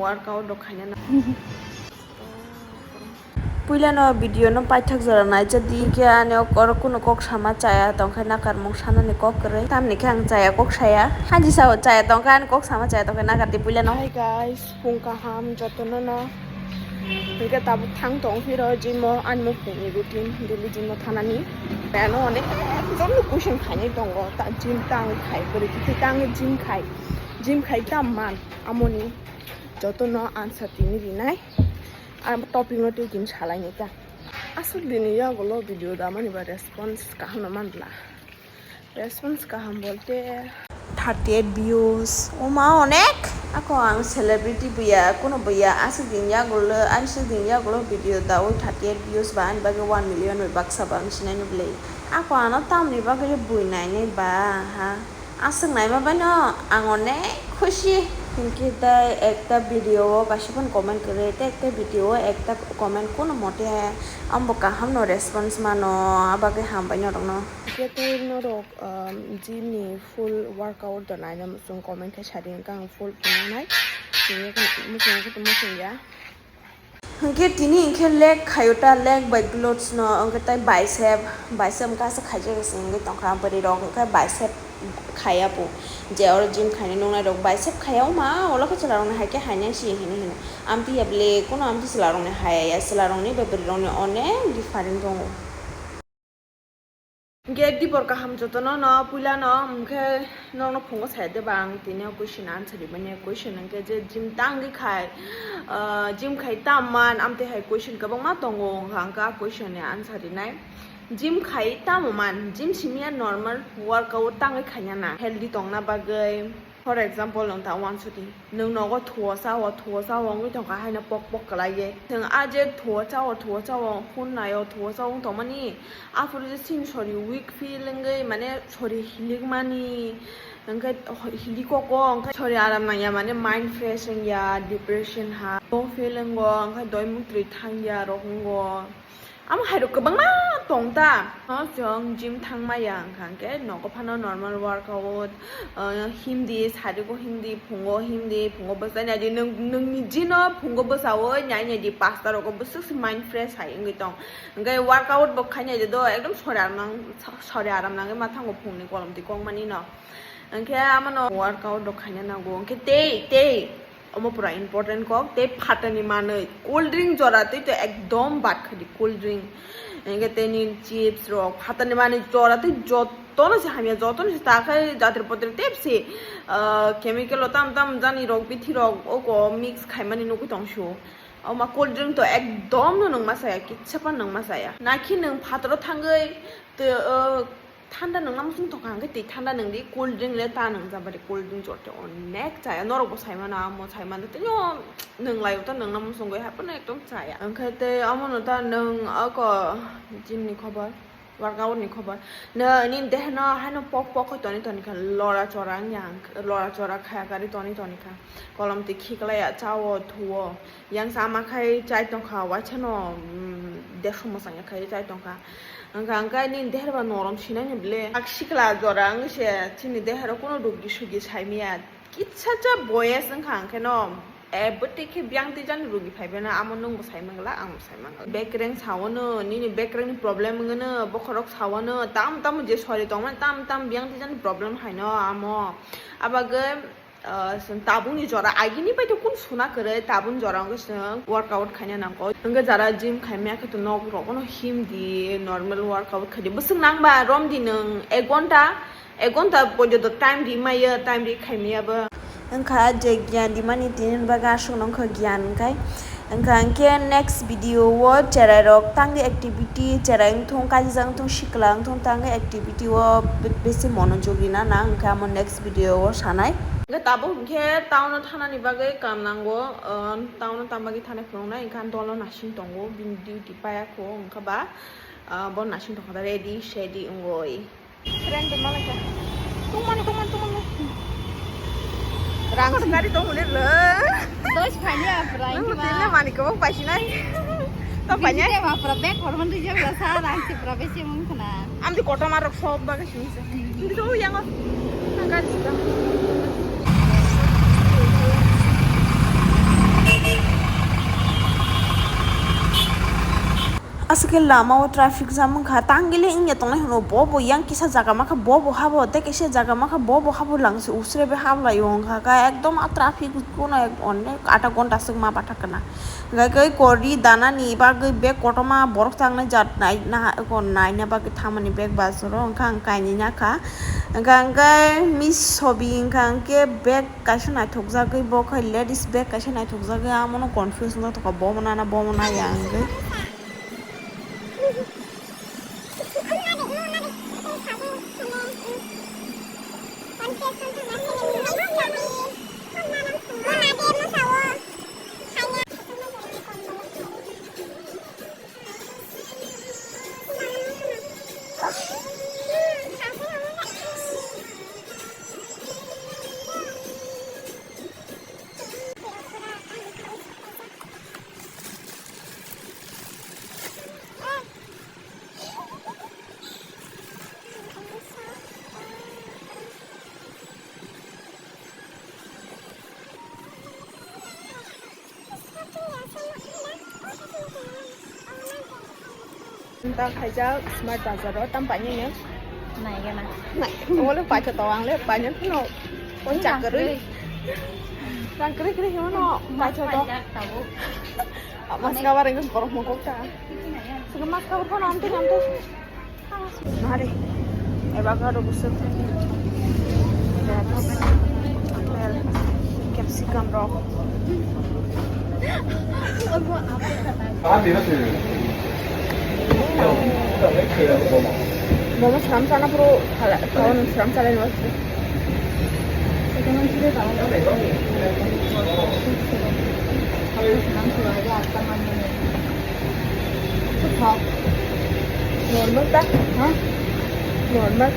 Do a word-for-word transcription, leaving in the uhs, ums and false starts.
Workout rok khaina na. Puila no video no paithak jora naijak di, hinkhe ani o kok, kuno kok sama chaya tongkhe, nakarmung sanani kok kwrwi, tamni khe ang chaya kok saya, hanji sao chaya tongkhe, ani kok sama chaya tongkhe, nakar di puila no. Hi guys, phung kaham jotono no. Hinkhe tabuk thang tong phiro gym o, ani mukhungni routine, daily gym o thanani. Ano onek ekjon no question khainai tongo, ta gym tang khai, kwrwi khe tang gym khai, gym khai tam man, amoni jotono answer tini rinai. Ang topic no tei gym salaini ta. Aswk bini yagulo video damani ba response kaham no manla. Response kaham bolte thirty eight views. Oma onek. Ako ang celebrity buya, kuno buya, aswk din yagulo, aswk din yagulo video dawi thirty eight views ba ani bagwi one million bai baksa ba ang sinai no bwlai. Ako ano tamni bagwi bui nainai ba ha. Aswk naima baino ang onek khushi. Hinkhe tai ekta video o kaisa phano comment kwrwi, tei ekta video o ekta comment kuno mote hai, ambo kaham no response mano, abagwi hambai norokno. Hinkhe tei norok, um, gym ni full workout da naina muchung comment khe sadi, hinkhe ang full phunuknai. Hinkhe muchung khe muchung ya. Hinkhe tini hinkhe leg khaio ta, leg bai glutes no, hinkhe tai bicep, bicep hinkhe aswk khaijak se wngwi tongkha, bwrwi rok hinkhe bicep khaiya bo, je oro gym khainai nungnai rok bicep khaiya, oma ulo khe chwla rokni hai khe hainai se hino hino, amtwi ya bwle kuno amtwi chwla rokni haiya ya, chwla rokni bai bwrwi rokni onek different tongo. Hinkhe dibor kaham jotono no puila no, hinkhe norokno phungo sai de ba ang tini o question answer rimani. Question hinkhe je gym tangwi khai, ah, gym khai tam man, amtwi hai question kwbangma tongo, hinkhe ang khe a question ni answer rinai. Gym khai tamo man, gym simi ya normal workout tangwi khaina na, healthy tongna bagwi. For example, nwng ta uansukdi, nwng nogo thuo chao, thuo chao wngwi tongkha haino pok pok kwlaiwi. Nwng a je thuo chao, thuo chao, hun naio, thuo chao wng tongmani, aphuru je chini sori weak feel wngwi, mane sori hilikmani, hwnkhe hilikoko, hwnkhe sori aram nangya, mane mind fresh wngya, depression ha, low feel wngo, hwnkhe doi muktwi thangya rok wngo. Amo hai rok kwbangma tong ta. No, chwng gym thang maya wngkha hwnkhe nogo phano normal workout, ah, himdi, sarigo himdi, phungo himdi, phungo bwsai naidi. Nwng, nwng niji no phungo bwsawi nai naidi, pasta rogo bwswk se mind fresh hai wngwi tong. Hwnkhe workout bo khai naidi do, ekdom sori aram nang, sori aram nangwi ma thango phungni kolom twi kok mani no. Hwnkhe amo no workout rok khaina nango. Hwnkhe tei, tei. Omo pura important kok, tei phatani manwi cool drink jora twi to ekdom bad khadi cool drink. Hwnkhe tei nini chips rok, phatani manwi jora twi jotono se hamya, jotono se ta khai jatri potri tei se, ah, chemical o tam tam jani rok bithi rok oko mix khaimani nugwi tong su. Oma cool drink to ekdom no nungma saya, kitsa pan nungma saya. Nakhi nwng phataro thangwi twi, ah, Thanda nungna muchung tongkha hwnkhe twi thanda nungdi, cool drink le ta nungjabadi, cool drink jorte onek chaya, norokbo saimano, amo saimano, tei no nunglaio ta nungna muchungwi haphano ekdom chaya. Hwnkhe tei omono ta nwng oko gym ni khobor, workout ni khobor, nini deheno haino pok pok khe toni toni kha, lora chora wngya, lora chora khaya kari toni toni kha, kolom twi khiklaiya, chao thuo. Yang sama khai chai tongkha, waisa no, mm, deso mwsang ya khai chai tongkha. Hwnkha hwnkhe nini deher ba norom sinai ni ble. Ak sikla jora wngwi se chini deher o kuno rugi sugi sai maya. Kitsa cha boyes wngkha hwnkhe no, eh, bwtwi khe biyang twi jani rugi phai bana, amo nwng bo sai mangla, ang bo sai mangla. Bekreng sao no, nini bekreng ni problem wngwi no, bokhorok sao no, tam tam je sori tongmani, tam tam biyang twi jani problem hai no amo. Abagwi Ah, chwng tabukni jora agini bai to kun suna kwrwi, tabukni jora wngkhe chwng workout khaina nangkho. Hwnkhe jara gym khaimaya khe to nok rok no himdi, normal workout khaidi. Bwswk nangba romdi nwng ek gonta, ek gonta porjonto time ri maya, time ri khaimaya bo. Wngkha je giyan rimani tini bagwi aswk nongkha giyan wngkhai. Wngkha hwnkhe next video o cherai rok tangwi activity, cherai wngthung, kaijak wngthung, sikla wngthung, tangwi activity o be-, besi monojogi na nang, hwnkhe amo next video o sanai. Hwnkhe tabuk hwnkhe town o thanani bagwi kam nango, ah, town o tamo bagwi thani phunuknai, hwnkhe ang dolo nasing tongo, bini duty paiya kho, wngkha ba, ah, bo nasing tongkha da ready sedi wngwi. Friend bai malai kha. Tungmani, tungmani, tungmani. Rang sinari tong hule le. Dos khani apra. Nang tile mani ko pai sinai. To pai nai. Te ma pra bag horman ri jabla sa rang si pra besi mung khna. Am di kota marok sob baga sini se. Hindi to yang. Nang gari sita. Ke lama o traffic jam wngkha, tangile wngya tongnai hwno, bo bo yang kisa jaga makha, bo bo habo, tei kisa jaga makha, bo bo habo langsi usre be hablai o wngkha, ka ekdom a traffic kuno ek onne adha ghonta swk ma bathak kana. Hwnkha khe kori dana ni bagwi bag kotorma borok tangnai jat nai, naha, naina bagwi thangmani bag bazaro wngkha ang kainwi nakha. Hwnkha hwnkhe Miss Sobi wngkha hwnkhe bag kaisa naithokjagwi, bo khe ladies bag kaisa naithokjagwi, amono confuse wngkha, bo mona na bo mona ya hwnkhe. Tang khaijak Smart Bazar o, tam painai no? Nai gana. Nai, wale paitha to, ang le painai phano. Pon chak kwrwi. Rang kwrwi kwrwi hino no paitha to. Paijak tabuk. Maska bareng borok mokok ta. Saka maska bar phano amte amte. Mari, avocado busuk, apple, capsicum rok. Momo sram sana puro, sram sana. Normal ta? Ha? Normal.